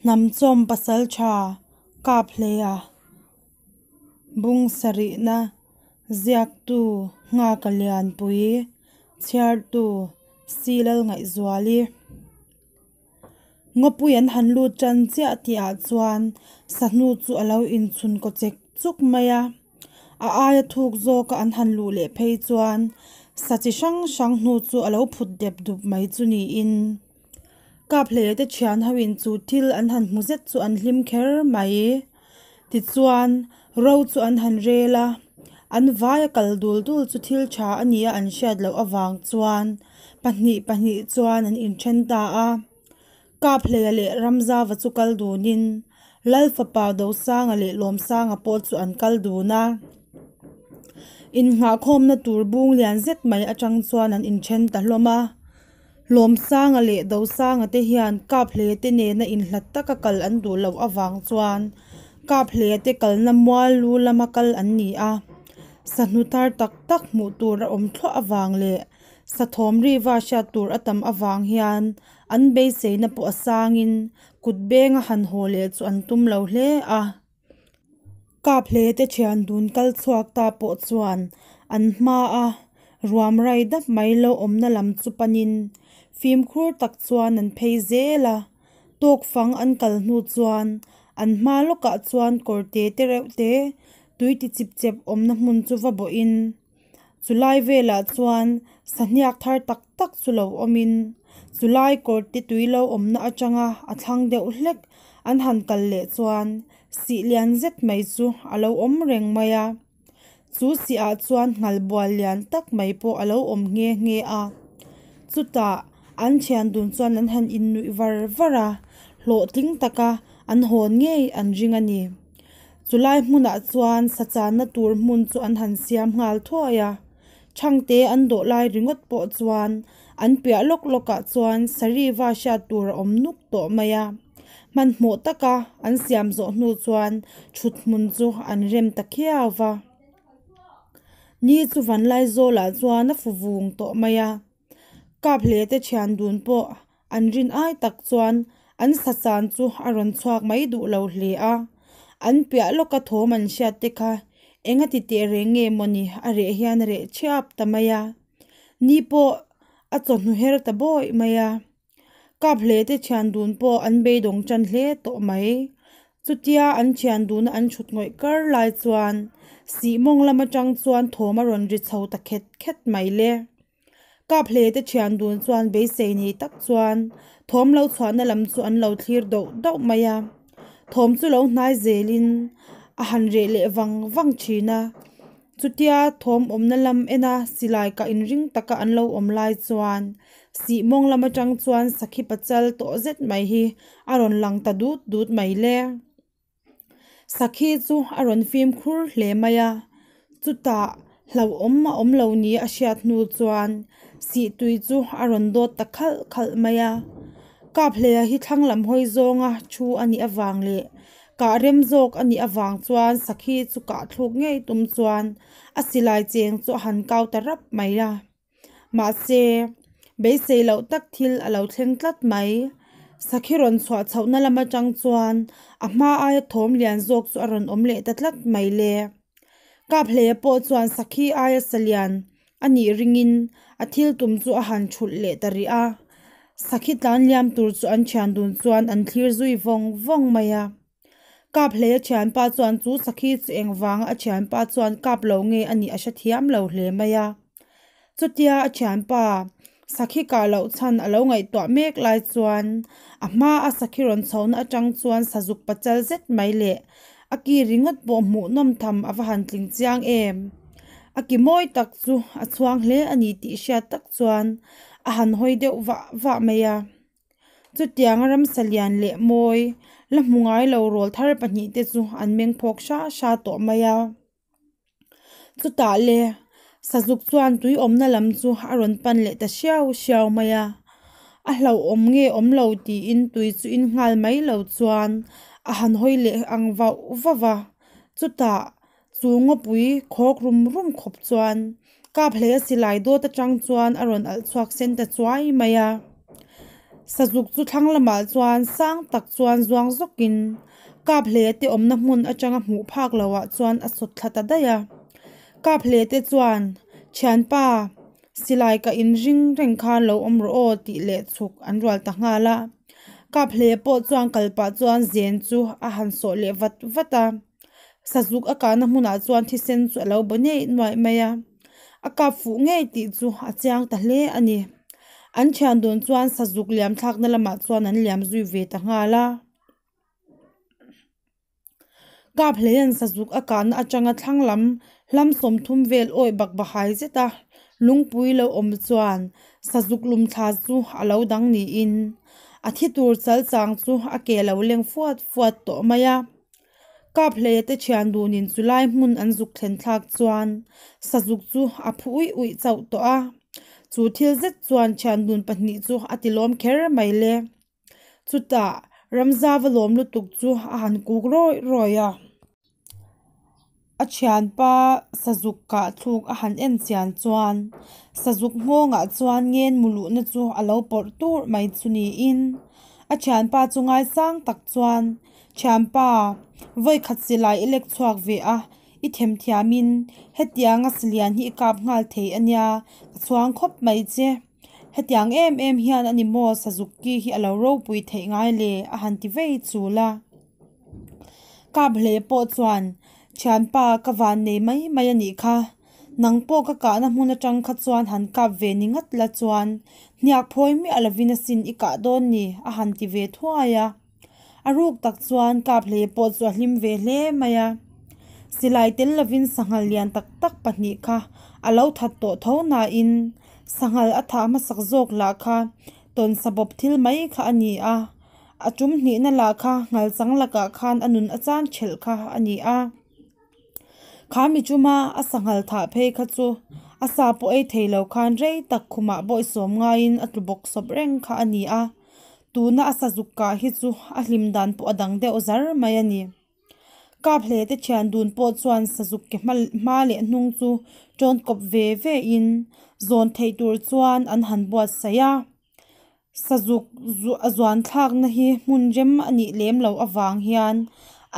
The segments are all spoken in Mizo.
Hnamchawm pasaltha Kaphleia bung sarihna ziaktu Nghaka Lianpui chhiartu Silal Ngaihzuali. Ngawpui an han lut tan chiah tihah chuan sahnu chu a lo inchhun kaw chek chuk mai a. A aia thuk zawka an han luh leh phei chuan sa chi hrang hrang hnu chu a lo phut dep dup mai chu niin Kaphleia te thian hoin chu thil an han hmu zet chu an hlim kher mai. Tichuan, ro chu an han rel a, an vaia kal dul dul chu thil tha a nia an hriat loh avang chuan pahnih pahnih chuan an inthen ta a. Kaphleia leh Ramzava chu kal dunin Lal fapa Dosanga leh Lawmsanga pawh chu an kal dun a. Innghahkhawmna tur bung lian zet mai atang chuan an inthen ta hlawm a. Lawmsanga leh Dosanga te hian Kaphleia te nena inhlat taka kal an duh loh avang chuan Kaphleia te kalna mual lu lama kal an ni a. Sahnu tar tak tak hmuh tur a awm thluah avang leh Sathawm riva hriat tur a tam avang hian an beiseina pawh a sangin kut benga han haw leh chu an tum lo hle a. Kap hle te thian dun kal chhuak ta pawh chuan an hma a ruam rai dap mai lo awmna lam chu panin fimkhur tak chuan an phei zel a. Tawk fang an kal hnu chuan an hma lawkah chuan kawrte te reuh te tui ti chip chep awmna hmun chu va bawhin Chulai velah chuan sahniak thar tak tak chu lo awmin chulai kawr te tui lo awmna atanga a thlang deuh hlek an han kal leh chuan sih lian zet mai chu a lo awm reng mai a. Chu sih ah chuan nghal bual lian tak mai pawh a lo awm nghe nghe a. Chutah an thian dun chuan an han innuih var var a, hlawhtling taka an hawn ngei an ring a ni. Chulai hmunah chuan sa channa tur hmun chu an han siam nghal thuai a, Chhangte an dawh lai ringawt pawh chuan an piah lawk lawkah chuan Sariva hriat tur a awm nuk tawh mai a. Hmanhmawh taka an siam zawh hnu chuan thut hmun chu an rem ta khiau va. Ni chu Vanlaizawlah chuan a fu vung tawh mai a. Kap hle te thian dun pawh an rin ai tak chuan an sa chan chu a rawn chhuak mai duh lo hle a. An piah lawka thawm an hriat te kha enga ti teh reng nge mawni a reh hian a reh thiap ta mai a. Ni pawh a chawhnu her ta bawih mai a. Kap hle te thian dun pawh an beidawng tan hle tawh mai. Chutia an thian duna an thut ngawih kar lai chuan sihmawng lam atang chuan thawm a rawn ri chho ta khet khet mai le. Kap hle te thian dun chuan beisei nei tak chuan thawm lo chhuahna lam chu an lo thlir doh doh mai a. Thawm chu lo hnai zelin a han reh leh vang vang thin a. Chutia thawm awmna lam ena silai kah inring taka an lo awm lai chuan sih mawng lam atang chuan sakhi pachal tawh zet mai hi a rawn lang ta dut dut mai le. Sakhi chu a rawn fimkhur hle mai a, chutah hlauhawm a awm lo ni a hriat hnu chuan sih tui chu a rawn dawt ta khalh khalh mai a. Kaphleia hi thlang lam hawi zawnga thu a nih avang leh Kah rem zawk a nih avang chuan sakhi chu kah thluk ngei tum chuan a silai cheng chu a han kau ta rap mai a. Mahse, beisei loh tak thil a lo thleng tlat mai. Sakhi rawn chhuah chhohna lam atang chuan a hma aia thawm lian zawk chu a rawn awm leh ta tlat mai le. Kaphleia pawh chuan sakhi aia salian a nih ringin a thil tum chu a han thulh leh ta rih a. Sakhi tlan liam tur chu an thian dun chuan an thlir zui vawng vawng mai a. Kap hlei a thianpa chuan chu sakhi chu engvanga a thianpa chuan kap lo nge a nih a hrethiam lo hle mai a. Chutia a thianpa sakhi kah loh chhan a lo ngaihtuah mek lai chuan a hma a sakhi rawn chhohna atang chuan sazuk pachal zet mai leh A ki ringawt pawh hmuhnawm tham a va han tling chiang em. A ki mawi tak chu a chhuang hle a ni tih hriat tak chuan a han hawi deuh vah vah mai a. Chutianga ramsa lian leh mawi la hmu ngai lo rawl thar pahnih te chu an meng phawk hra hra tawh mai a. Chutah le sazuk chuan tui awmna lam chu a rawn pan leh ta hriau hriau mai a, a hlauhawm nge awm lo tiin tui chu in nghal mai lo chuan a han hawi leh ang vauh vauh va, chutah chu ngawpui khawk rum rum khawp chuan kap hlei a silai dawt atang chuan a rawn alh chhuak sen ta chuai mai a. Sazuk chu thlang lamah chuan sang tak chuan zuang zawkin Kaphleia te awmna hmun atanga hmuh phak lohah chuan a sawt thla ta daih a. Kaphleia te chuan, Thianpa, silai ka inring reng khan lo awm rawh aw tih leh chhuk an rual ta nghal a. Kaphleia pawh chuan kal pah chuan zen chu a han sawh leh vat vat a. Sazuk a kahna hmunah chuan thisen chu a lo baw neih nuaih mai a, a kap fuh ngei tih chu a chiang ta hle a ni. An thian dun chuan sazuk liam thlakna lamah chuan an liam zui ve ta nghal a. Kap hleian sazuk a kahna atanga thlang lam hlam 30 vel awih bak bahai zet a lungpui lo awm chuan sazuk lum thla chu a lo dang niin a thi tur chal chang chu a ke lo leng fuat fuat tawh mai a. Kaphleia te thian dunin chulai hmun an zuk thlen thlak chuan sazuk chu a phu uih uih chauh tawh a, chu thil zet chuan thian dun pahnih chu a ti lawm kher mai le. Chutah Ramzava lawm lutuk chu a han kuk rawih rawih a. A thianpa sazuk kah thluk a han en chian chuan sazuk nghawngah chuan ngen mu luhna chu a lo pawrh turh mai chu niin a thianpa chu ngaisang tak chuan Thianpa, vawikhat silai i lek chhuak ve a, i themthiamin hetianga silian hi i kap nghal thei a nia, ka chhuang khawp mai che. Hetiang em em hian a ni maw sazuk ki hi a lo ropui theih ngai le a han ti vei chul a. Kap hle pawh chuan, Thianpa, ka van nei mai mai a nih kha. Nang pawh ka kahna hmun atang kha chuan han kap ve ni ngat la chuan hniak phawi miah lovin asin i kah dawn ni a han ti ve thuai a. A ruk tak chuan kap hle pawh chu a hlim ve hle mai a. Silai tel lovin sanghal lian tak tak pahnih kha a lo that tawh tho nain sanghal a thah hmasak zawk lah kha tawnsa bawp thil mai kha a ni a. A tum hnihna lah kha nghalchang lakah khan a nun a chan thelh kha a ni a. Kha mi chuma a sanghal thah phei kha chu a sa pawh ei thei lo khan rei tak khumah bawihsawm ngaiin a tlu bawk sawp reng kha a ni a. Tuna a sazuk kah hi chu a hlim dan pawh a dang deuh zar mai a ni. Kap hle te thian dun pawh chuan sazuk ke hma leh hnung chu tawn kawp ve ve in zawn theih tur chuan an han buatsaih a. Sazuk a zuan thlakna hi hmun rem a nih lem loh avang hian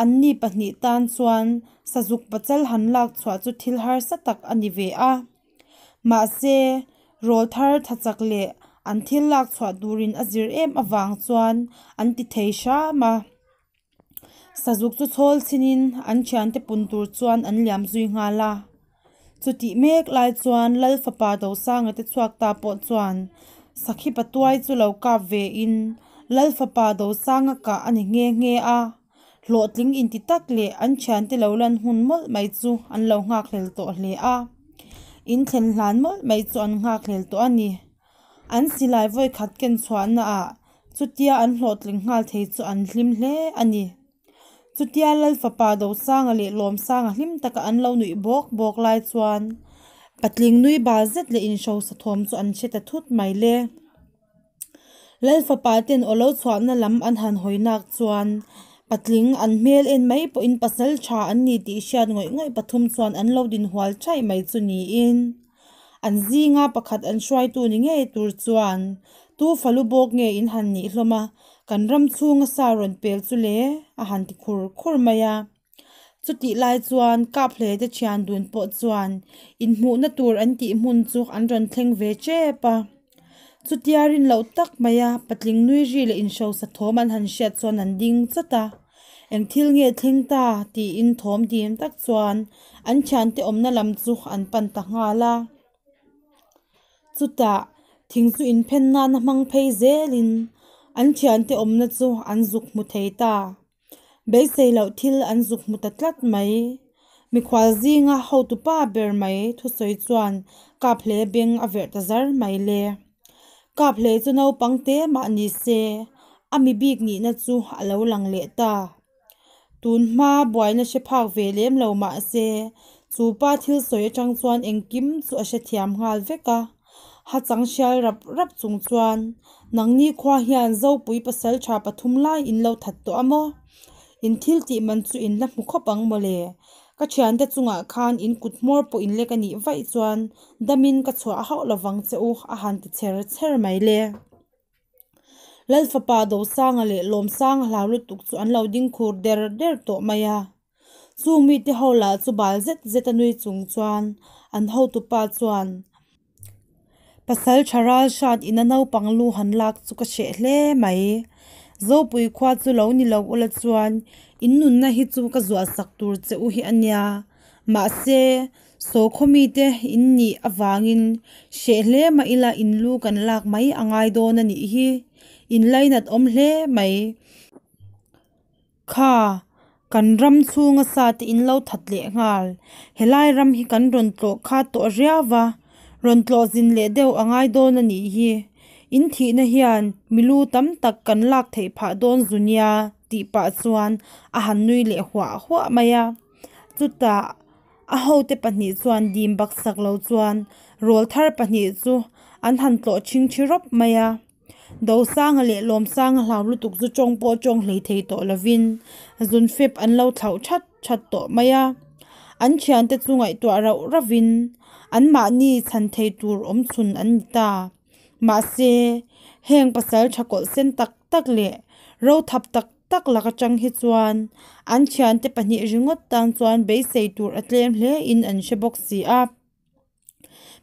anni pahnih tan chuan sazuk pachal han lak chhuah chu thil harsa tak a ni ve a. Mahse, rawlthar thachak leh an thil lak chhuah turin a zir em avang chuan an ti thei hram a. Sazuk chu chhawl chhinin an thiante pun tur chuan an liam zui nghal a. Chutih mek lai chuan Lal fapa Dosanga te chhuak ta pawh chuan Sakhi patuai chu lo kap ve in Lal fapa Dosanga kah a ni nghe nghe a. Hlawhtling inti tak leh an thiante lo lan hun mawlh mai chu an lo nghakhlel tawh hle a. In thlen hlan mawlh mai chu an nghakhlel tawh a ni. An silai vawikhat ken chhuahnaah chutia an hlawhtling nghal thei chu an hlim hle a ni. Chutia Lal fapa Dosanga leh Lawmsanga hlim taka an lo nuih bawk bawk lai chuan patling nui bal zet leh inhrosa thawm chu an hre ta thut mai le. Lal fapa ten aw lo chhuahna lam an han hawi nak chuan patling an hmel en mai pawhin pasal tha an ni tih hriat ngawih ngawih pathum chuan an lo din hual chaih mai chu niin an zinga pakhat an hruaitu ni ngei tur chuan tu falu bawk nge in han nih hlawm a, kan ram chhunga sa rawn pel chu le a han ti khur khur mai a. Chutih lai chuan Kaphlei te thian dun pawh chuan inhmuhna tur an tih hmun chu an rawn thleng ve tep a. Chutia rin loh tak maia patling nui ri leh inhrosa thawm an han hriat chuan an ding chawt a. Eng thil nge thleng ta tiin thawm dim tak chuan an thiante awmna lam chu an pan ta nghal a. Chutah thing chu inphen nana hmang phei zelin an thiante awmna chu an zuk hmu thei ta. Beisei loh thil an zuk hmu ta tlat mai. Mikhual zinga hotupa ber mai thusawi chuan Kaphle beng a verh ta zar mai le. Kaphle chu naupang te mah ni se, a mi bik nihna chu a lo lang leh ta. Tun hma buaina hre phak ve lem lo mah se, chu pa thil sawi atang chuan engkim chu a hrethiam nghal vek a. Ha chang hrial rap rap chung chuan, Nangni khua hian Zopui pasal tha pathum lai in lo that tawh a maw? In thil tih man chu in la hmu khawp ang maw le? Ka thiante chungah khan in kut hmawr pawh in lek a nih vaih chuan damin ka chhuah hauh lovang che u a han ti chher chher mai le. Lalfapa Dosanga leh Lawmsanga hlau lutuk chu an lo ding khur der der tawh mai a. Chung mite ho lah chu bal zet zet a nui chung chuan an hotupa chuan Pasal tha ral hrat ina naupang lu han lak chu ka hreh hle mai. Zopui khua chu lo ni lo ula chuan in nunna hi chu ka zuah sak tur che u hi a nia. Mahse, sawkhaw mite in nih avangin hreh hle mah ila in lu kan lak mai a ngai dawn a nih hi. In lainat awm hle mai. Kha, kan ram chhunga sa te in lo that leh nghal. Helai ram hi kan rawn tlawh kha tawh riau va, rawn tlawh zin leh deuh a ngai dawn a nih hi. In thihna hian milu tam tak kan lak theih phah dawn zu nia tih pah chuan a han nui leh huah huah mai a. Chutah a hote pahnih chuan dim baksak lo chuan rawlthar pahnih chu an han tlawh chhingchhi rawp mai a. Dosanga leh Lawmsanga hlau lutuk chu tawng pawh tawng hlei thei tawh lovin zunfep an lo thlauh that that tawh mai a. An thiante chu ngaihtuah rauh rauhin anmahni chhan thei tur awm chhun an ni ta. Mahse, heng pasal tha kawlh sen tak tak leh rothap tak tak lak atang hi chuan an thiante pahnih ringawt tan chuan beisei tur a tlem hle in an hre bawk si a.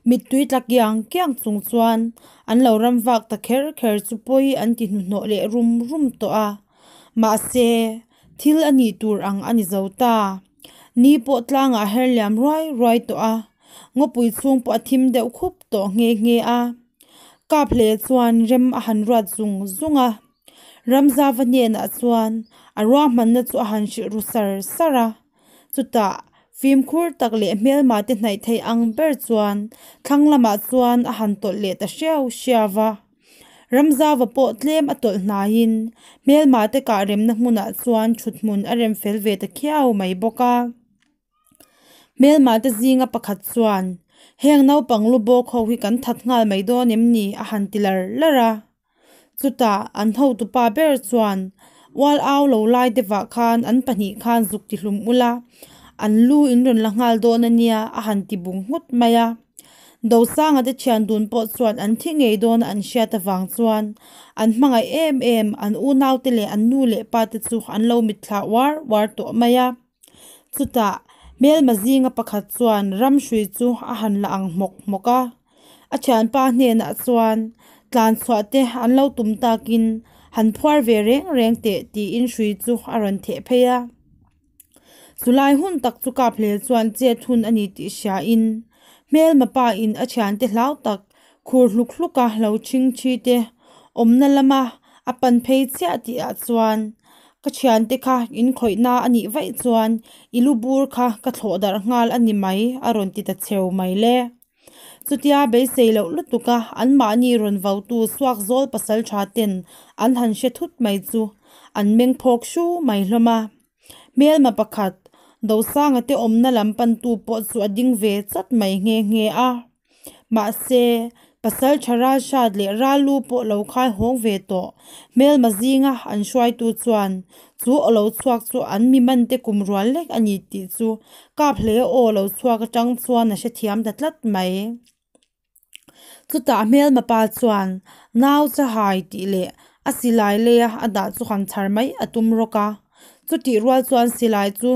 Mittui tla kiang kiang chung chuan an lo ram vak ta kher kher chu pawi an ti hnuhnawh leh rum rum tawh a. Mahse, thil a nih tur ang a ni zo ta. Ni pawh tlangah her liam ruai ruai tawh a, ngawpui chhung pawh a thim deuh khup tawh nghe nghe a. Kap hle chuan rem a han ruat zung zung a. Ramzava hnenah chuan a ruahmanna chu a han hrilh ru sar sar a. Chutah, fimkhur tak leh hmelma te hnaih theih ang ber chuan thlang lamah chuan a han tawlh leh ta hriau hriau va. Ramzava pawh tlem a tawlh hnaiin hmelma te kah remna hmunah chuan thut hmun a rem fel ve ta khiau mai bawk a. Hmelma te zinga pakhat chuan, Heng naupang lu bawk ho hi kan that nghal mai dawn em ni? a han ti lar lar a. Chutah an hotupa ber chuan ual au lo lai deuhah khan an pahnih khan zuk ti hlum ula, an lu in rawn la nghal dawn a nia a han ti bung nghut mai a. Dosanga te thian dun pawh chuan an thi ngei dawn a an hriat avang chuan an hmangaih em em an unaute leh an nu leh pa te chu an lo mitthla uar uar tawh mai a. Chutah hmelma zinga pakhat chuan ramhrui chu a han la ang hmawk hmawk a. A thianpa hnenah chuan tlan chhuah te an lo tum takin han phuar ve reng reng teh tiin hrui chu a rawn theh phei a. Chulai hun tak chu Kaphlel chuan chet hun a ni tih hriain hmelma pa in a thiante hlau tak khur hluk hluk a lo chhing thi te awmna lama a pan phei chiah tih ah chuan ka thiante kha in khawihna a nih vaih chuan i lu bur kha ka thlawh darh nghal a ni mai a rawn ti ta cheu mai le. Chutia beisei loh lutuk a anmahni rawn vautu Suakzawl pasal tha ten an han hre thut mai chu an meng phawk hru mai hlawm a. Hmelma pakhat, Dosanga te awmna lam pantu pawh chu a ding ve chat mai nghe nghe a. Mahse, pasal tha Ralhrat leh Rallu pawh lo khai hawng ve tawh. Hmelma zinga an hruaitu chuan chu aw lo chhuak chu an mi mante kum rual lek a ni tih chu kap hle aw lo chhuak atang chuan a hrethiam ta tlat mai. Chutah hmelma pa chuan nau chahai tih leh a silai leia a dah chu han chhar mai a tum rawk a. Chutih rual chuan silai chu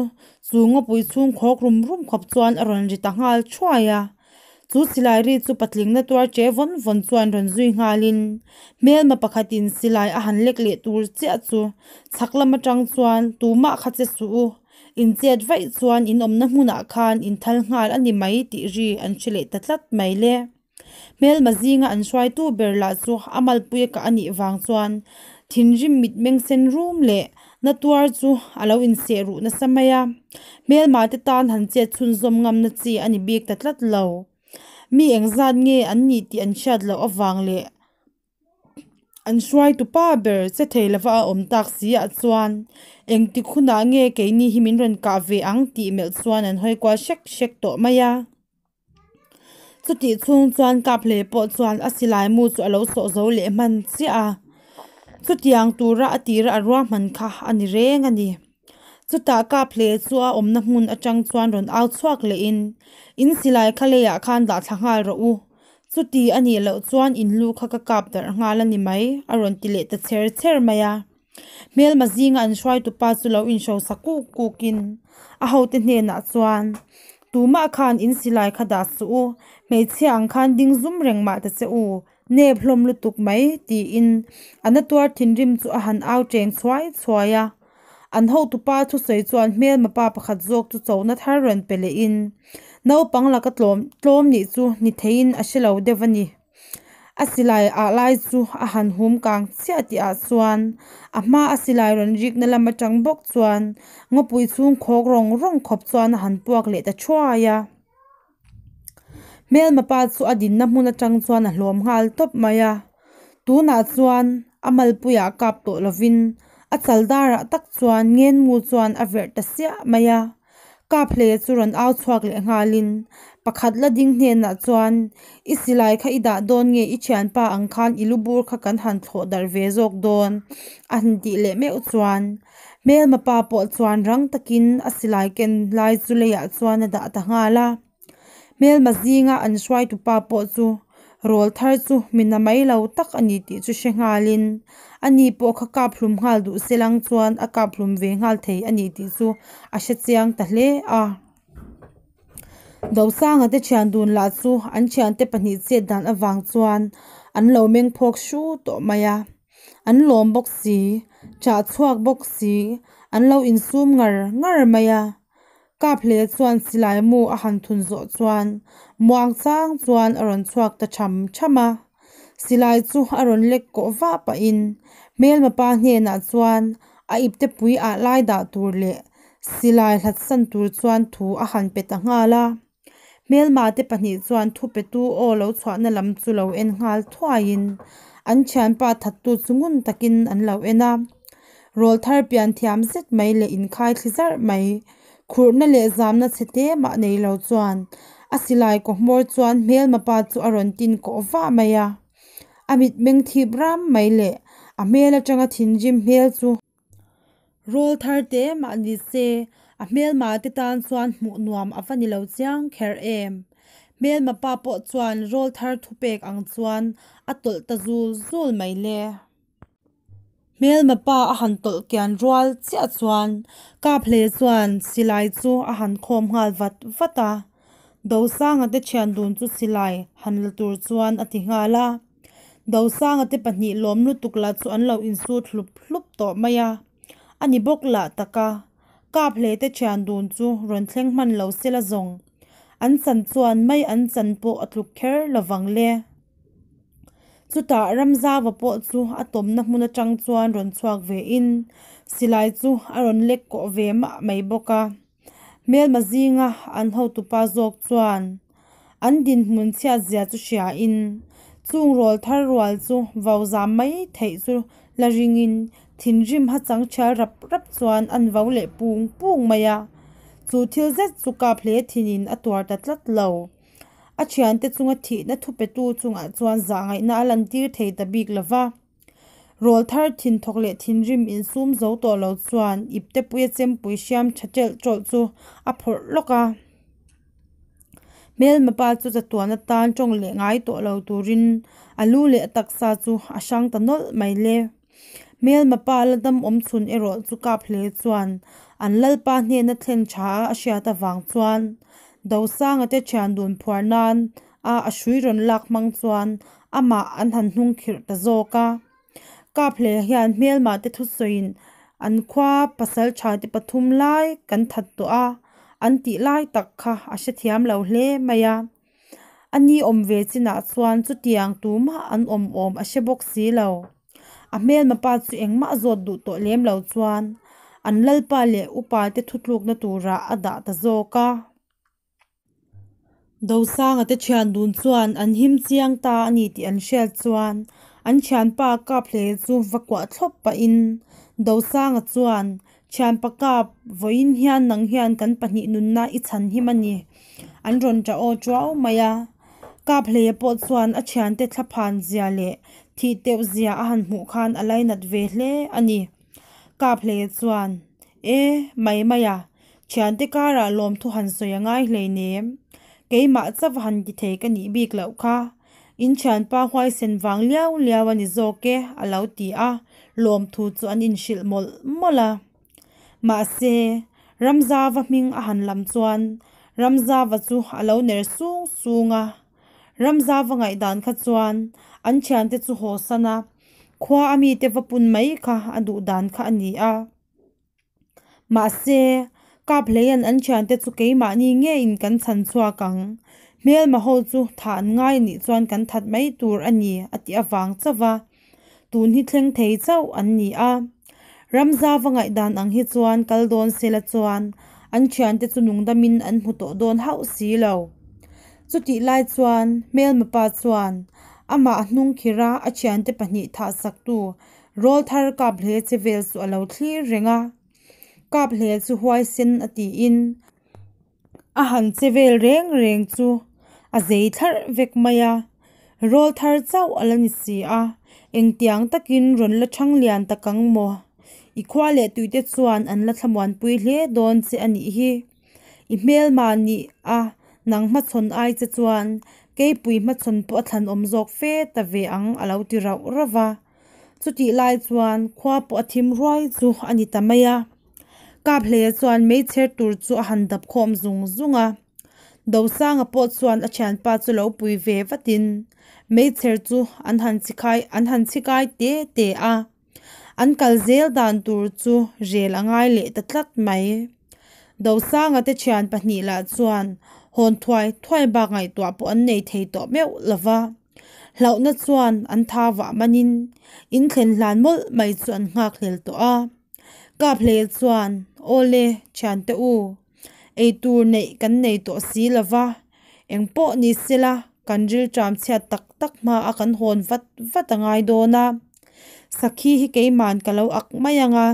chu ngawpui chhung khawk rum rum khawp chuan a rawn ri ta nghal thuai a. Chu silai ri chu patling na tuar che vawn vawn chuan rawn zui nghalin hmelma pakhatin silai a han lek leh tur chiah chu chhak lam atang chuan tumah kha che suh u, in chet vaih chuan in awmna hmunah khan in thal nghal a ni mai tih ri an hre leh ta tlat mai le. Hmelma zinga an hruaitu ber lah chu a malpui a kah a nih vang chuan thinrim mitmeng sen rum leh na tuar chu a lo inseh ruh nasa mai a. Hmelma te tan han chet chhunzawm ngamna chi a ni bik ta tlat lo. Mi engzat nge an nih tih an hriat loh avang leh An hruaitu pa ber che thei lova a awm tak si ah chuan engtik hunah nge keini hi min rawn kah ve ang tih melh chuan an hawi kual hrek hrek tawh mai a. Chutih chhung chuan Kaphle pawh chuan a silai mu chu a lo sawh zo leh hman chiah a, chutiang tura a tira a ruahman kha a ni reng a ni. Chutah Kaphle chu a awmna hmun atang chuan rawn au chhuak lehin, In silai kha leiah khan dah thla nghal rawh u. Chuti a nih loh chuan in lu kha ka kap darh nghal a ni mai, a rawn ti leh ta chher chher mai a. Hmelma zinga an hruaitupa chu lo inhrosa kuk kukin a hote hnenah chuan, Tumah khan in silai kha dah suh u, hmeichhia ang khan ding zum reng mah ta che u, nep hlawm lutuk mai, tiin a na tuar thinrim chu a han au cheng chhuai chhuai a. An hotupa thusawi chuan hmelma pa pakhat zawk chu chona thar rawn pe lehin naupang laka tlawm tlawm nih chu ni theiin a hre lo deuh a ni. A silai ah lai chu a han hum kang chiah tih ah chuan a hma a silai rawn rikna lam atang bawk chuan ngawpui chhung khawk rawng rawng khawp chuan a han puak leh ta thuai a. Hmelma pa chu a dinna hmun atang chuan a hlawm nghal tawp mai a. Tunah chuan a malpuiah kap tawh lovin a chal darah tak chuan ngenmu chuan a verh ta siah mai a. Kaphleia chu rawn au chhuak leh nghalin pakhat la ding hnenah chuan, I silai kha i dah dawn nge i thianpa ang khan i lu bur kha kan han thlawh darh ve zawk dawn? a han tih leh meuh chuan hmelma pa pawh chuan rang takin a silai ken lai chu leiah chuan a dah ta nghal a. Hmelma zinga an hruaitupa pawh chu rawl thar chu mi na mai lo tak a ni tih chu hre nghalin ani pawh kha kap hlum nghal duh se lang chuan a kap hlum ve nghal thei a ni tih chu a hre chiang ta hle a. Dosanga te thian dun lah chu an thiante pahnih chet dan avang chuan an lo meng phawk hru tawh mai a. An lawm bawk si, chah chhuak bawk si, an lo insum ngar ngar mai a. Kaphle chuan silai mu a han thun zawh chuan muang chang chuan a rawn chhuak ta tham tham a. Silai chu a rawn lek kawh vah pahin hmelma pa hnenah chuan a ipte pui ah lai dah tur leh silai hlatsan tur chuan thu a han pe ta nghal a. Hmelma te pahnih chuan thupetu aw lo chhuahna lam chu lo en nghal thuaiin an thianpa thattu chu ngun takin an lo en a. Rawl thar pian thiam zet mai leh inkhai thli zarh mai, khurhna leh zamna chhe te mah nei lo chuan a silai kaw hmawr chuan hmelma pa chu a rawn tin kawh vah mai a. A mitmeng thip ram mai leh a hmel atanga thinrim hmel chu rawl thar te mah ni se a hmelma te tan chuan hmuh nuam a va ni lo chiang kher em. Hmelma pa pawh chuan rawl thar thupek ang chuan a tawlh ta zul zul mai le. Hmelma pa a han tawlh kian rual chiah chuan Kaphle chuan silai chu a han khawm nghal vat vat a. Dosanga te thian dun chu silai han la tur chuan a ti nghal a. Dosanga te pahnih lawm lutuk lah chu an lo insut hlup hlup tawh mai a. A ni bawk lah tak a, Kaphle te thian dun chu rawn thleng hman lo sela zawng. An chan chuan mai an chan pawh a tluk kher lovang le. Chutah Ramzava pawh chu a tawmna hmun atang chuan rawn chhuak ve in silai chu a rawn lek kawh ve mah mai bawk a. Hmelma zinga an hotupa zawk chuan an dinhmun chhiat zia chu hria in chung rawl thar rual chu vau zam mai theih chu la ring in thinrim ha chang thial rap rap chuan an vau leh pung pung mai a. Chu thil zet chu kap hle thin in a tuar ta tlat lo. A thiante chunga thihna thupetu chungah chuan zahngaihna a lantir thei ta bik lo va. Rawl thar thinthawk leh thinrim insum zo tawh lo chuan iptepuia chempui hriam tha ṭelh ṭawlh chu a phawrh lawk a. Hmelma pa chu chatuan atan ṭawng leh ngai tawh lo turin a lu leh a taksa chu a hrang ta nawlh mai le. Hmelma pa la dam awm chhun erawh chu kap hle chuan an lalpa hnena thlen tha a a hriat avang chuan Dosanga te thian dun phuar nan a a hrui rawn lak hmang chuan amah an han hnung khirh ta zawk a. Kap hle hian hmelma te thusawiin an khua pasal tha te pathum lai kan that tawh a an tih lai tak kha a hrethiam lo hle mai a. A ni awm ve chinah chuan chutiang tumah an awm awm a hre bawk si lo. A hmelma pa chu engmah zawt duh tawh lem lo chuan an lalpa leh upa te thutlukna turah a dah ta zawk a. Dosanga te thian dun chuan an him chiang ta a ni tih an hriat chuan an thianpa kap hle chu va kuah thlawp pahin Dosanga chuan Thianpa kap, vawiin hian nang hian kan pahnih nunna i chhan him a ni, an rawn ṭah aw ṭuau mai a. Kap hleia pawh chuan a thiante thlaphan zia leh thih teuh zia a han hmuh khan a lainat ve hle a ni. Kap hleia chuan, E, mai mai a, thiante karah lawmthu han sawi a ngai hleinem. Keimah chauh han ti thei ka nih bik loh kha. In thianpa huaisen vang liau liau a ni zawk e, a lo ti a, lawmthu chu an inhrilh mawlh mawlh a. Mahse, Ramzava hming a han lam chuan Ramzava chu a lo ner sung sung a. Ramzava ngaihdan kha chuan an thiante chu haw san a, khua a mite va pun mai kha a duh dan kha a ni a. Mahse, Kaphleia'n an thiante chu keimahni ngeiin kan chhan chhuak ang. Hmelma ho chu thah an ngai anih chuan kan that mai tur a ni a tih avang chauh a, tun hi thleng thei chauh an ni a. Ramzava ngaihdan ang hi chuan kal dawn sela chuan an thiante chu nungdamin an hmu tawh dawn hauh si lo. Chutih lai chuan hmelma pa chuan amah hnung khirh a a thiante pahnih thahsaktu Rawlthar Kaphle che vel chu a lo thlir reng a. Kaphle chu huaisen a tiin a han che vel reng reng chu a zei thlarh vek mai a. Rawlthar chauh a la ni si a, engtiang takin rawn la thang lian tak ang maw? I khua leh tuite chuan an la thlamuanpui hle dawn che a nih hi. I hmelma nih a nang hmachhawn ai che chuan keipui hmachhawn pawh a thlanawm zawk fe ta ve ang a lo ti rauh rauh va. Chutih lai chuan khua pawh a thim ruai chu a ni ta mai a. Kaphleia chuan meichher tur chu a han dap khawm zung zung a. Dosanga pawh chuan a thianpa chu lo pui ve vatin meichher chu an han chikhai an han chhikai te te a. An kal zel dan tur chu rel a ngai leh ta tlat mai. Dosanga te thian pahnih lah chuan hawn thuai thuai bak ngaihtuah pawh an nei thei tawh meuh lo va. Hlauhna chuan an tha vah manin in thlen hlan mawlh mai chu an nghak hlel tawh a. Kaphlel chuan, Awle, thiante u, eitur neih kan nei tawh si lo va, engpawh ni sela kan rilṭam chhiat tak tak hma a kan hawn vat vat a ngai dawn a, sakhi hi keiman ka lo ak mai ang a.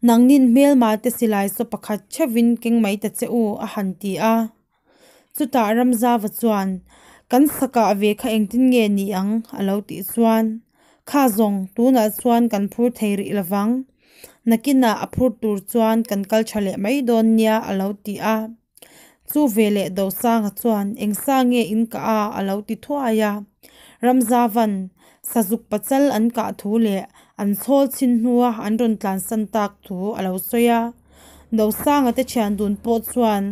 Nangnin hmelma te silai saw pakhat theuhin keng mai ta che u, a han ti a. Chutah Ramzava chuan, Kan sakah ve kha engtin nge ni ang? a lo tih chuan, Kha zawng, tunah chuan kan phur thei rih lovang. Nakinah a phur tur chuan kan kal tha leh mai dawn nia, a lo ti a. Chu veleh Dosanga chuan, Eng sa nge in kah a? a lo ti thuai a. Ramzava'n Sazuk pachal an kah thu leh an chhawl chhin hnua an rawn tlansan tak thu a lo sawi a. Dosanga te thian dun pawh chuan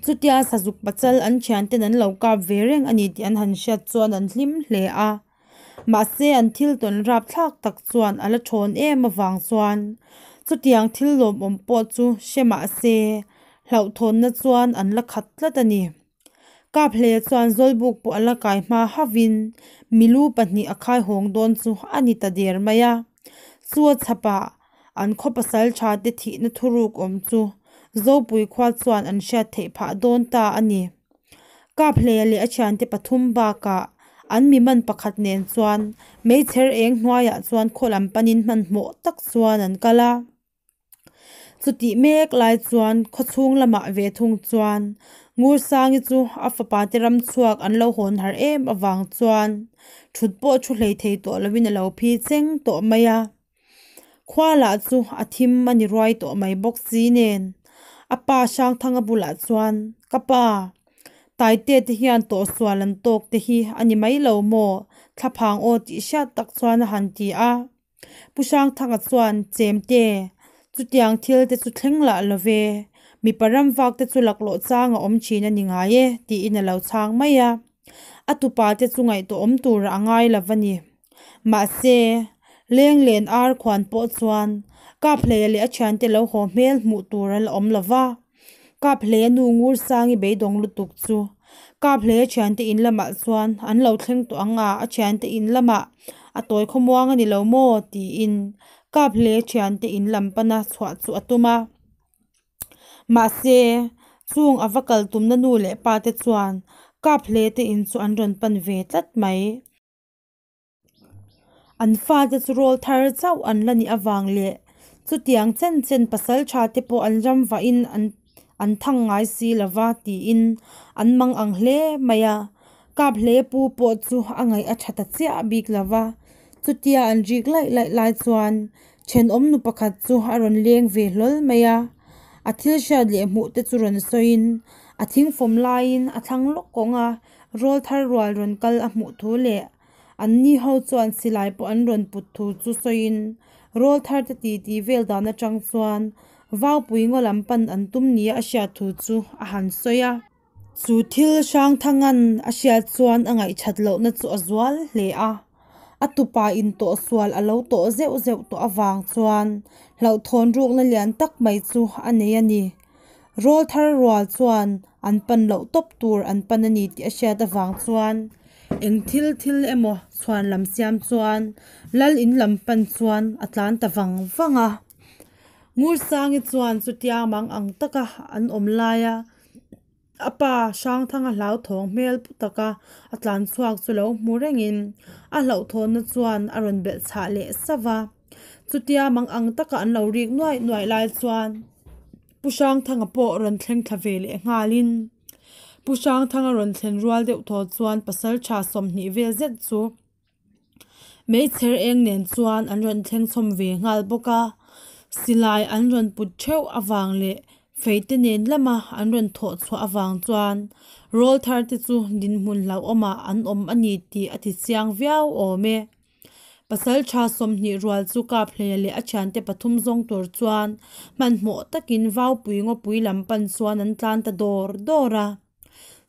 chutia Sazuk pachal an thianten an lo kap ve reng a ni tih an han hriat chuan an hlim hle a. Mahse an thil tawn rap thlak tak chuan a la thawn em avang chuan chutiang thil lawmawm pawh chu hre mahse hlauhthawnna chuan an la khat tlat a ni. Kaphleia chuan Zawlbuk pawh a la kai hma hauhin milu pahnih a khai hawng dawn chu a ni ta der mai a. Chu a chhapah an khaw pasal tha te thihna thuruk awm chu Zopui khua chuan an hriat theih phah dawn ta a ni. Kaphleia leh a thiante pathum bakah an mi man pakhat nen chuan meichher eng hnuaiah chuan khaw lam panin hmanhmawh tak chuan an kal a. Chutih mek lai chuan khawchhung lamah ve thung chuan Ngursangi chu a fapa te ram chhuak an lo hawn har em avang chuan thut pawh thu hlei thei tawh lovin a lo phi cheng tawh mai a. Khua lah chu a thim a ni ruai tawh mai bawk si nen a pa Hrangthanga bulah chuan, Ka pa, Taite te hian tawhsual an tawk te hi a ni mai lo maw? Thlaphang aw tih hriat tak chuan a han ti a. Pu Hrangthanga chuan, Chemte, chutiang thil te chu thleng lah lo ve, mipa ram vak te chu laklawh chang a awm thin a ni ngai e, tiin a lo chhang mai a. A tupa te chu ngaihtuahawm turah a ngai lo va ni. Mahse, Lenglen ar khuan pawh chuan Kaphleia leh a thiante lo haw hmel hmuh tur a la awm lo va. Kaphleia nu Ngursangi beidawng lutuk chu Kaphleia thiante in lamah chuan an lo thleng tawh ang a, a thiante in lamah a tawi khawmuang a ni lo maw? tiin Kaphleia thiante in lam pana chhuah chu a tum a. Mahse, chung a va kal tumna nu leh pa te chuan Kaphleia te in chu an rawn pan ve tlat mai. An fate chu rawl thar chauh an la nih avang leh chutiang chen chen pasal tha te pawh an ram vahin an an thang ngai si lo va tiin an mang ang hle mai a. Kap hle pu pawh chu a ngaih a tha ta chiah bik lo va. Chutia an rik laih laih lai chuan thenawm nu pakhat chu a rawn leng ve hlawl mai a. A thil hriat leh hmuh te chu rawn sawiin a thingfawm laiin a thlang lawk kawng a. Rawlthar rual rawn kal a hmuh thu leh anni ho chuan silai pawh an rawn put thu chu sawiin Rawlthar te titi vel dan atang chuan Vaupui ngaw lam pan an tum nia a hriat thu chu a han sawi a. Chu thil Hrangthanga'n a hriat chuan a ngaihthat lohna chu a zual hle a. A tupa in tawhsual a lo tawh zeuh zeuh tawh avang chuan hlauhthawn rukna lian tak mai chu a nei a ni. Rawlthar rual chuan an pan loh tawp tur an pan a ni tih a hriat avang chuan eng thil thil emaw chhuan lam siam chuan lal in lam pan chuan a tlan ta vang vang a. Ngursangi chuan chutia mang ang taka an awm laia A pa Hrangthanga hlauthawng hmel pu taka a tlan chhuak chu lo hmu rengin a hlauhthawnna chuan a rawn belh chhah leh sauh va. Chutia mang ang taka an lo rik nuaih nuaih lai chuan Pu Hrangthanga pawh rawn thleng thla ve leh nghalin Pu Hrangthanga rawn thlen rual deuh thaw chuan pasaltha 20 vel zet chu Meichher eng nen chuan an rawn thleng chhawm ve nghal bawk a, silai an rawn put theuh avang leh feite nen lama an rawn thawh chhuah avang chuan rawlthar te chu dinhmun hlauhawmah an awm a ni tih a ti chiang viau awm e. Pasaltha 20 rual chu Kaphleia leh a thiante pathum zawng tur chuan hmanhmawh takin Vaupui ngawpui lam pan chuan an tlan ta dawr dawr a.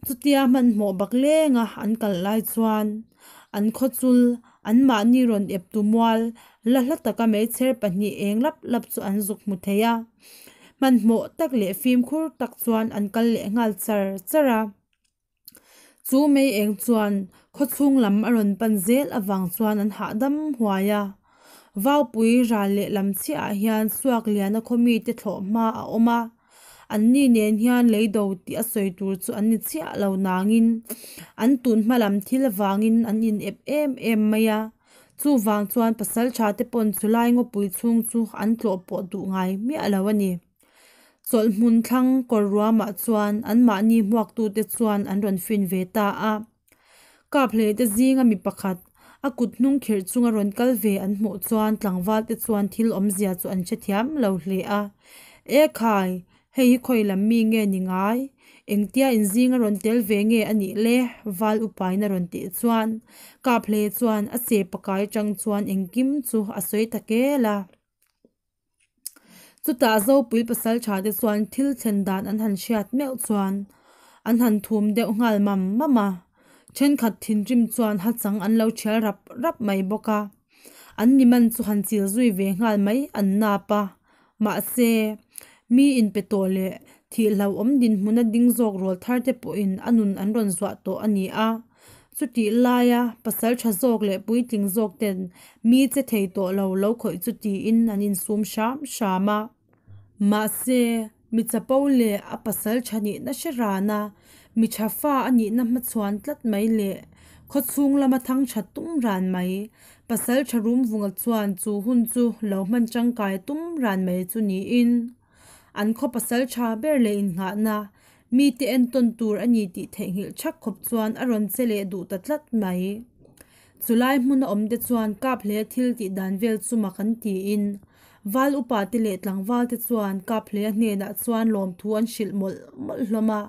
Chutia hmanhmawh bak lenga an kal lai chuan an khawchul anmahni rawn ep tu mual la hla taka meichher pahnih eng lap lap chu an zuk hmu thei a. Hmanhmawh tak leh fimkhur tak chuan an kal leh nghal char char a. Chu mei eng chuan khawchhung lam a rawn pan zel avang chuan an hahdam huai a. Vaupui ral leh lam chiahah hian Suakliana khaw mite thlawh hma a awm a. Anni nen hian lei do tih a sawi tur chu an ni chiah lo nangin an tun hma lam thil avangin an in ep em em mai a, chuvang chuan pasaltha te pawn chulai ngawpui chhung chu an tlawh pawh duh ngai miah lo a ni. Chawlh hmun thlang kawr ruamah chuan anmahni hmuaktute chuan an rawn fin ve ta a. Kap hlei te zinga mi pakhat, a kut hnung khirh chunga rawn kal ve an hmuh chuan tlangval te chuan thil awmzia chu an hrethiam lo hle a. E khai, hei hi khawi lam mi nge ni ngai? Engtia inzinga rawn tel ve nge a nih le? Val upain a rawn tih chuan Kap hlei chuan a che pakai atang chuan engkim chu a sawi ta kel a. Chutah Zopui pasaltha te chuan thil thlen dan an han hriat meuh chuan an han thum deuh nghal mam mam a, thenkhat thinrim chuan hachang an lo thial rap rap mai bawk a, an ni man chu han chil zui ve nghal mai an nap a, mahse mi inpe tawh leh thih hlauhawm dinhmuna ding zawk rawl thar te pawhin a nun an rawn zuah tawh a ni a. Chutih laia pasal tha zawk leh puitling zawk ten mi che thei tawh lo lo khawih chu tiin an insum hram hram a. Mahse, mi chapo leh a pasal tha nihna hre ran a, mi tha fa a nihna hmachhuan tlat mai leh khawchhung lama thang tha tum ran mai, pasal tha Rumvunga chuan chu hun chu lo hman tangkai tum ran mai chu niin an khaw pasal tha ber leh innghahna Mite entawn tur a ni tih theihnghilh thak khawp chuan a rawn che leh duh ta tlat mai. Chulai hmuna awmte chuan kap hle thil tih dan vel chu mak an tiin, val upate leh tlangvalte chuan kap hle hnenah chuan lawmthu an hrilh mawlh mawlh hlawm a,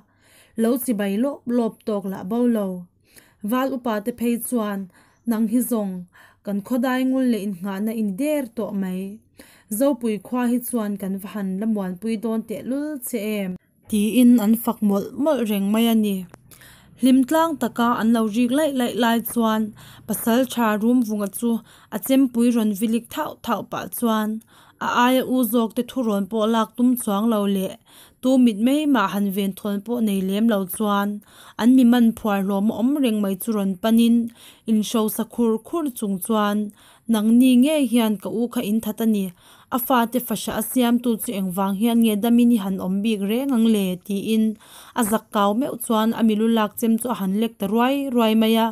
lo chibai lawp lawp tawk lah bo lo. Val upate phei chuan Nang hi zawng, kan khawdai ngul leh innghahna i ni der tawh mai. Zopui khua hi chuan kan va han la muanpui dawn tehlul che em? Tiin an fak mawlh mawlh reng mai a ni. Hlim tlang taka an lo rik laih laih lai chuan Pasaltha Rumvunga chu a chempui rawn vilik thauh thauh pah chuan a aia u zawk te thurawn pawh lak tum chuang lo leh tu mit mai mah han ven thawn pawh nei lem lo chuan an mi man phuar hlawm a awm reng mai chu rawn panin inhrosa khur khur chung chuan Nangni ngei hian ka u kha in that a ni. A fate fahrah a siamtu chu engvang hian nge damin i han awm bik reng ang le? tiin a zak kau meuh chuan a milu lak chem chu a han lek ta ruai ruai mai a.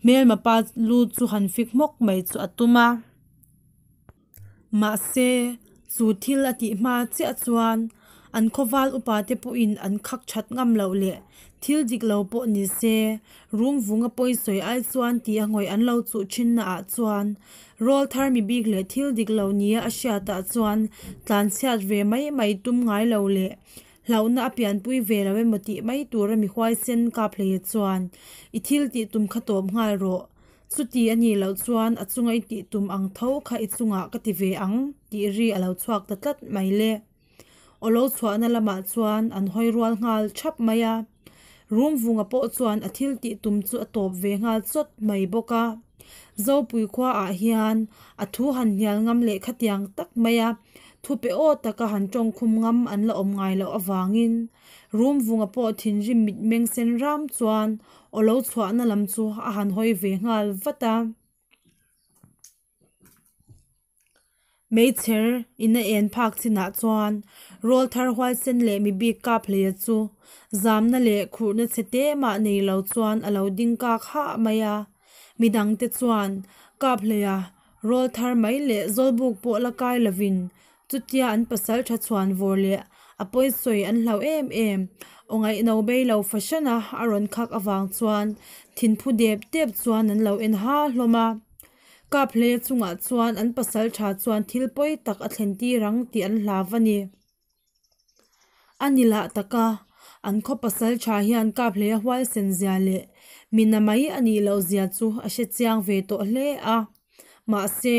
Hmelma pa lu chu han fik hmawk mai chu a tum a. Mahse, chu thil a tih hma chiah chuan an khawval upate pawhin an khak that ngam loh leh thil dik lo pawh ni se, rum vunga pawi sawi ai chuan tia ngawih an lo chuh thinna ah chuan rawl thar mi bik leh thil dik lo nia a hriatah chuan tlanchhiat ve mai mai tum ngai lo leh. Hlauhna a pianpui ve lo emaw tih mai tura mi huaisen Kaphleia chuan, I thil tih tum kha tawp nghal rawh. Chuti a nih loh chuan a chunga i tih tum ang tho kha i chungah ka ti ve ang tih ri a lo chhuak ta tlat mai le. Aw lo chhuahna lamah chuan an hawi rual nghal thap mai a. Rumvunga pawh chuan a thil tih tum chu a tawp ve nghal chawt mai bawk a. Zopui khuaah hian a thu han hnial ngam leh khatiang tak mai a, thupe aw taka han tawngkhum ngam an la awm ngai loh avangin Rumvunga pawh thinrim mitmeng sen ram chuan aw lo chhuahna lam chu a han hawi ve nghal vat a. Meichher in a en phak chinah chuan rawlthar huaisen leh mi bik kap hleia chu zamna leh khurhna chhe te mah nei lo chuan a lo ding kak hah mai a. Midangte chuan kap hleia rawlthar mai leh zawlbuk pawh la kai lovin chutia an pasal tha chhuan vawr leh a pawisawi an hlauh em em. Aw ngaihno bei lo fahran a a rawn khak avang chuan thinphu dep dep chuan an lo en ha hlawm a. Kaphleia chungah chuan an pasal tha chuan thil pawi tak a thlen tir ang tih an hlau a ni. A ni lah taka, an khaw pasal tha hian Kaphleia huaisen zia leh mina mai a nih loh zia chu a hre chiang ve tawh hle a. Mahse,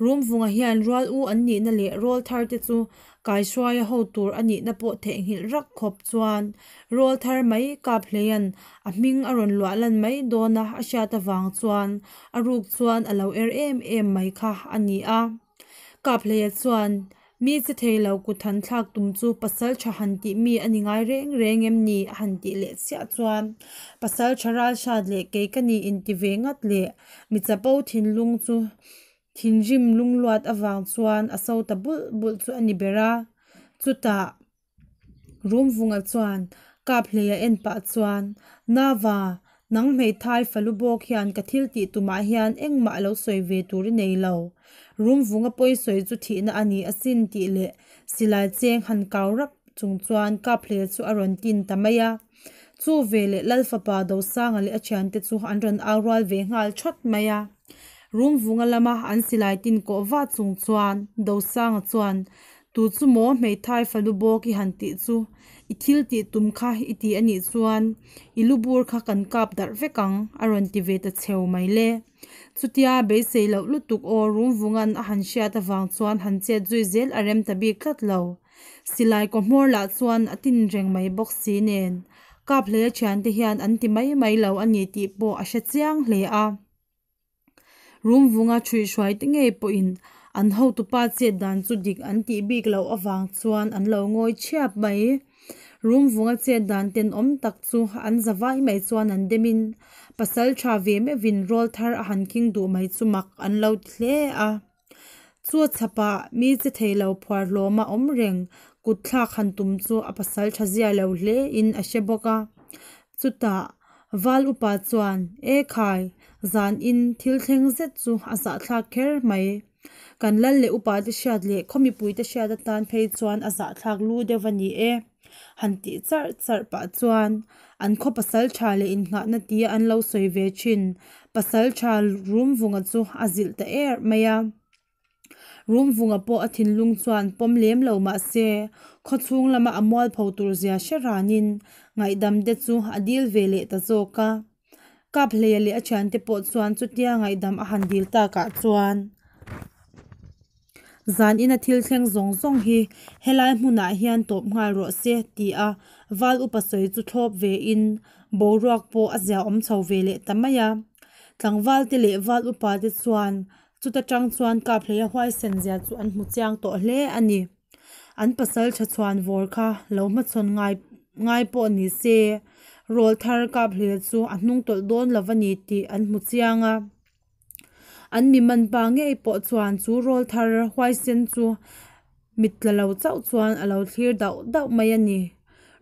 Rumvunga hian rual u an nihna leh rawl thar te chu Kaihruaia ho tur a nihna pawh theihnghilh rak khawp chuan rawl thar mai Kaphleia'n a hming a rawn luah lan mai dawna a hriat avang chuan a ruk chuan a lo er em em mai kha a ni a. Kaphleia chuan mi che thei lo kut han thlak tum chu pasal tha han tih mi a ni ngai reng reng em ni a han tih leh chiah chuan pasal tha ral hrat leh kei ka ni inti ve ngat leh mi chapo thinlung chu Thinrim lungluat avang chuan a so ta bulh bulh chu a ni ber a, chutah Rumvunga chuan Kaphleia en pah chuan, Nava, nang hmeithai falu bawk hian ka thil tih tumah hian engmah a lo sawi ve tur i nei lo. Rumvunga pawi sawi chu thihna a ni asin tih leh silai cheng han kau rap chung chuan Kaphleia chu a rawn tin ta mai a. Chu veleh Lal fapa Dosanga leh a thiante chu an rawn au rual ve nghal thawt mai a. Rumvunga lama an silai tin kawh vah chung chuan Dosanga chuan, Tu chu maw hmeithai falu bawk i han tih chu? I thil tih tum kha i ti a nih chuan i lu bur kha kan kap darh vek ang a rawn ti ve ta cheu mai le. Chutia beisei loh lutuk aw Rumvunga'n a han hriat avang chuan han chet zui zel a rem ta bik tlat lo. Silai kaw hmawr lah chuan a tin reng mai bawk si nen, Kaphleia thiante hian an ti mai mai lo a ni tih pawh a hre chiang hle a. Rumvunga chhuihhruai te ngei pawhin an hotupa chet dan chu dik an tih bik loh avang chuan an lo ngawi chhiap mai. Rumvunga chet dan tenawm tak chu an za vai mai chuan an demin pasal tha ve meuhin rawl thar a han khing duh mai chu mak an lo ti hle a. Chu a chhapah mi che thei lo phuar hlawma awm reng kut thlak han tum chu a pasal tha zia lo hle in a hre bawk a. Chutah Val upa chuan, E khai, zan in thil thleng zet chu a zahthlak kher mai. Kan lal leh upa te hriat leh khaw mipui te hriat atan phei chuan a zahthlak lu deuh a ni e. Han tih charh charh pah chuan an khaw pasal tha leh innghahna tia an lo sawi ve thin pasal tha Rumvunga chu a zilh ta er mai a. Rumvunga pawh a thinlung chuan pawm lem lo mah se khaw chhung lama a mualpho tur zia hre ranin ngaihdam te chu a dil ve leh ta zawk a. Kaphleia leh a thiante pawh chuan chutia ngaihdam a han dil takah chuan Zan ina thil thleng zawng zawng hi helai hmunah hian tawp nghal rawh se ti a val upa sawi chu thlawp ve in boruak pawh a zia awm chho ve leh ta mai a. Tlangval te leh val upa te chuan chuta tang chuan Kaphleia huaisen zia chu an hmu chiang tawh hle a ni. An pasal tha chhuan vawr kha lo hmachhawn ngai ngai pawh ni se rawl thar Kaphleia chu a hnung tawlh dawn lo a ni tih an hmu chiang a. An mi man pa ngei pawh chuan chu rawl thar huaisen chu mit tla lo chauh chuan a lo thlir dauh dauh mai a ni.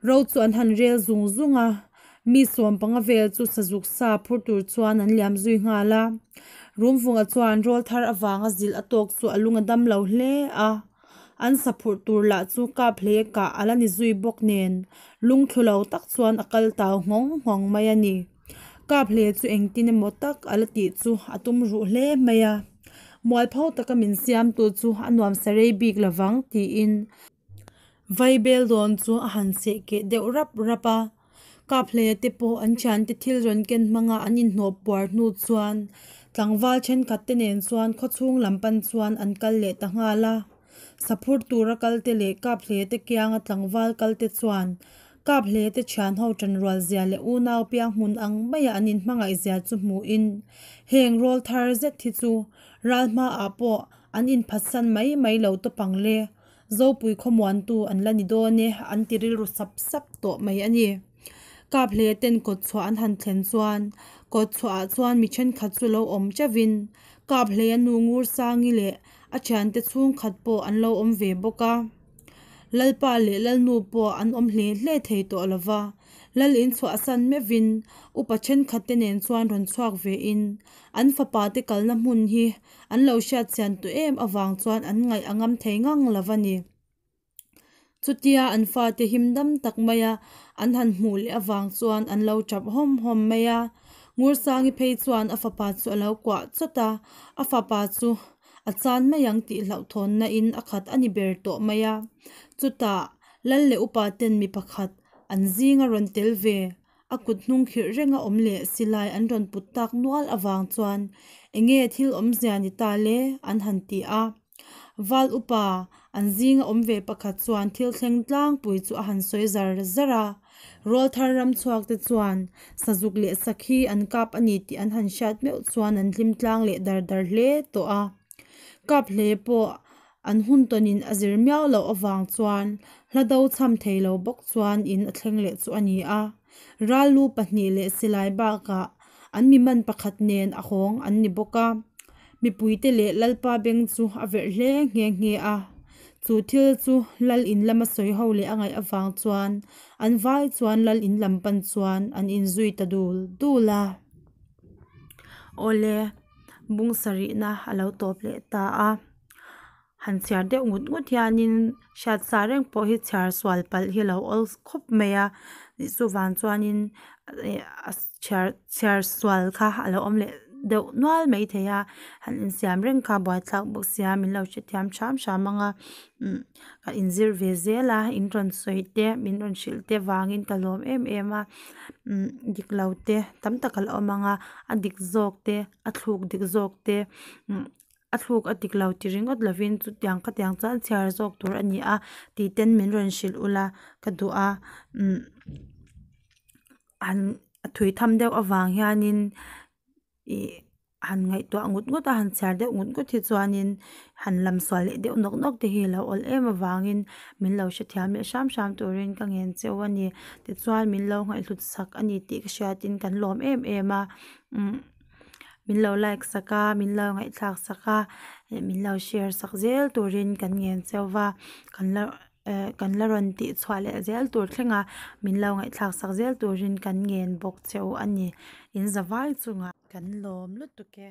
Ro chu an han rel zung zung a, mi sawm panga vel chu sazuk sa phur tur chuan an liam zui nghal a. Rumvunga chuan rawl thar avanga zilh a tawk chu a lung a dam lo hle a, an sa phurh tur lah chu kap hle kah a la ni zui bawk nen lungthlu lo tak chuan a kal tau nghawng nghawng mai a ni. Kap hle chu engtin emaw tak a la tih chu a tum ruh hle mai a, mualpho taka min siamtu chu a nuam sa rei bik lovang tiin. Vaibel dawn chu a han seh keh deuh rap rap a. Kaphleia te pawh an thiante thil rawn ken hmanga an inhnawh puar hnu chuan tlangval thenkhat te nen chuan khawchhung lam pan chuan an kal leh ta nghal a. Saphur tura kal te leh Kaphleia te kianga tlangval kal te chuan Kaphleia te thian ho tanrual zia leh unau piang hmun ang maia an inhmangaih zia chu hmuhin heng rawl thar zet hi chu ral hmaah pawh an inphatsan mai mai lo tawp ang le. Zopui khawmuantu an la ni dawn e an ti rilru sap sap tawh mai a ni. Kap hle ten kawtchhuah an han thlen chuan kawtchhuahah chuan mi thenkhat chu lo awm teuhin kap hlei a nu Ngursangi leh a thiante chhungkhat pawh an lo awm ve bawk a. Lalpa leh Lalnu pawh an awm hle hle thei tawh lo va, Lal in chhuahsan meuhin upa thenkhat te nen chuan rawn chhuak vein an fapa te kalna hmun hi An lo hriat chian tawh em avang chuan an ngaih a ngam thei ngang lo a ni. Chutia an fate him dam tak maia an han hmuh leh avang chuan an lo tap hawm hawm mai a. Ngursangi phei chuan a fapa chu a lo kuah chawt a, a fapa chu a chan mai ang tih hlauhthawnna in a khat a ni ber tawh mai a. Chutah Lal leh upa ten mi pakhat an zinga rawn tel ve A kut hnung khirh renga awm leh silai an rawn put tak nual avang chuan enge thil awmzia ni ta le an han ti a. Val upa an zinga awm ve pakhat chuan thil thleng tlangpui chu a han sawi zar zar a. Rawlthar ram chhuak te chuan sazuk leh sakhi an kap a ni tih an han hriat meuh chuan an hlim tlang leh dar dar hle tawh a. Kap hle pawh An hun tawnin a zir miau loh avang chuan hla do chham thei lo bawk chuan in a thleng leh chu a ni a. Ral lu pahnih leh silai bakah an mi man pakhat nen a hawng an ni bawk a. Mipuite leh Lalpa beng chu a verh hle nghe nghe a. Chu thil chu Lal in lama sawi ho leh a ngaih avang chuan an vai chuan Lal in lam pan chuan an inzui ta dul dul a. Awle, bung sarihna a lo tawp leh ta a. Han chhiar deuh ngut ngut hianin hriat sa reng pawh hi chhiar sual palh hi a lo awl khawp mai a chuvang chuanin ih a chhiar chhiar sual kha a lo awm leh deuh nual maithei a han insiam reng kha buaithlak bawk sia min lo hrethiam hram hram ang a umm ka inzir ve zel a in rawn sawi te min rawn hrilh te vangin ka lawm em em a umm dik lo te tam tak a la awm ang a a dik zawk te a thluk dik zawk te umm. A thluk a dik lo ti ringawt lovin chutiang khatiang chuan chhiar zawk tur a ni a tih ten min rawn hrilh ula ka duh a umm han a thui tham deuh avang hianin ih han ngaihtuah ngut ngut a han chhiar deuh ngut ngut hi chuanin han lam sual leh deuh nawk nawk te hi a lo awl em avangin min lo hrethiam leh hram hram turin ka ngen cheu a ni tichuan min lo ngaihhlut sak a ni tih ka hriatin kan lawm em em a umm. Min lo like sak a, min lo ngaihthlak sak a, min lo share sak zel turin kan ngen cheu va, kan la eh kan la rawn tih chhuah leh zel tur thleng a, min lo ngaihthlak sak zel turin kan ngen bawk cheu a ni. In za vai chungah. Kan lawm lutuk e.